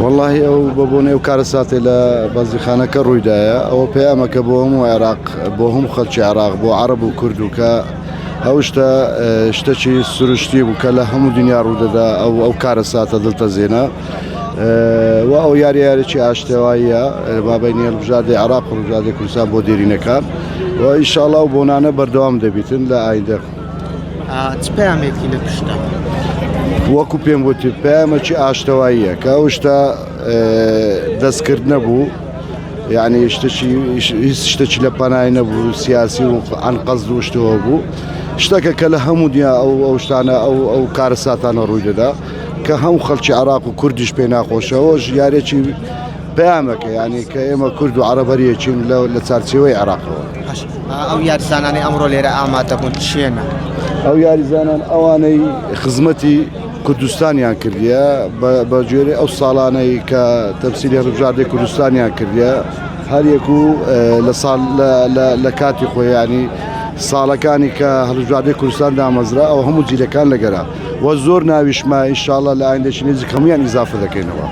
وەڵاهی ئەو بە بۆنەی ئەو کارەساتەی لە بەنزینخانەکە ڕوویدایە ئەوە پەیامەکە بۆ هەموو عێراق بۆ هەموو خەڵکی عێراق بۆ عەرەب و کورد و کە ئەو شتە شتەکی سروشتی بوو کە لە هەموو دنیا ڕوودەدا ئەو ئەو کارەساتە دڵتەزێنە و ئەو یاری یارێکی ئاشتەواییە مابینی هەڵبژاردەی عێراق و هەڵبژاردەی کوردستان بۆ دێرینەکان و ئینشاڵڵا و بۆنانە بەردەوام دەبیتن لە ئایندە. چ پەیامێکی لە پشتە؟ وەکو پێم وتی پەیامێکی ئاشتەواییە کە ئەو شتە دەستکرد نەبوو یعنی شتێکی هیچ شتێکی لە پەنای نەبوو سیاسی و ئەنقەزد و شتەوە بوو شتەکە کە لە هەموو دنیا ئەو ئەو شتانە ئەو ئەو کارەساتانە ڕووی دەدا کە هەموو خەڵکی عراق و کوردیش پێ ناخۆشەوە ژیارێکی پەیامەکە یانی کە ئێمە کورد و عەرەب هەر یەکین لە لە چارچێوەی عێراقەوە. باش ئەو یاریزانانەی ئەمڕۆ لێرە ئامادە بوون کێنە؟ ئەو یاریزانان ئەوانەی خزمەتی کوردستانیان کردیە بە گوێرەی ئەو ساڵانەی کە تەمسیلی هەڵبژاردەی کوردستانیان کردیە هەر یەک و لە ساڵ لە کاتی خۆیانی ساڵەکانی کە هەڵبژاردەی کوردستان دامەزرا ئەو هەموو جیلەکان لەگەرا و زۆر ناویشما ئینشاءاللە لە ئایندەکی نزیک هەمویان ئیزافە دەکەینەوە.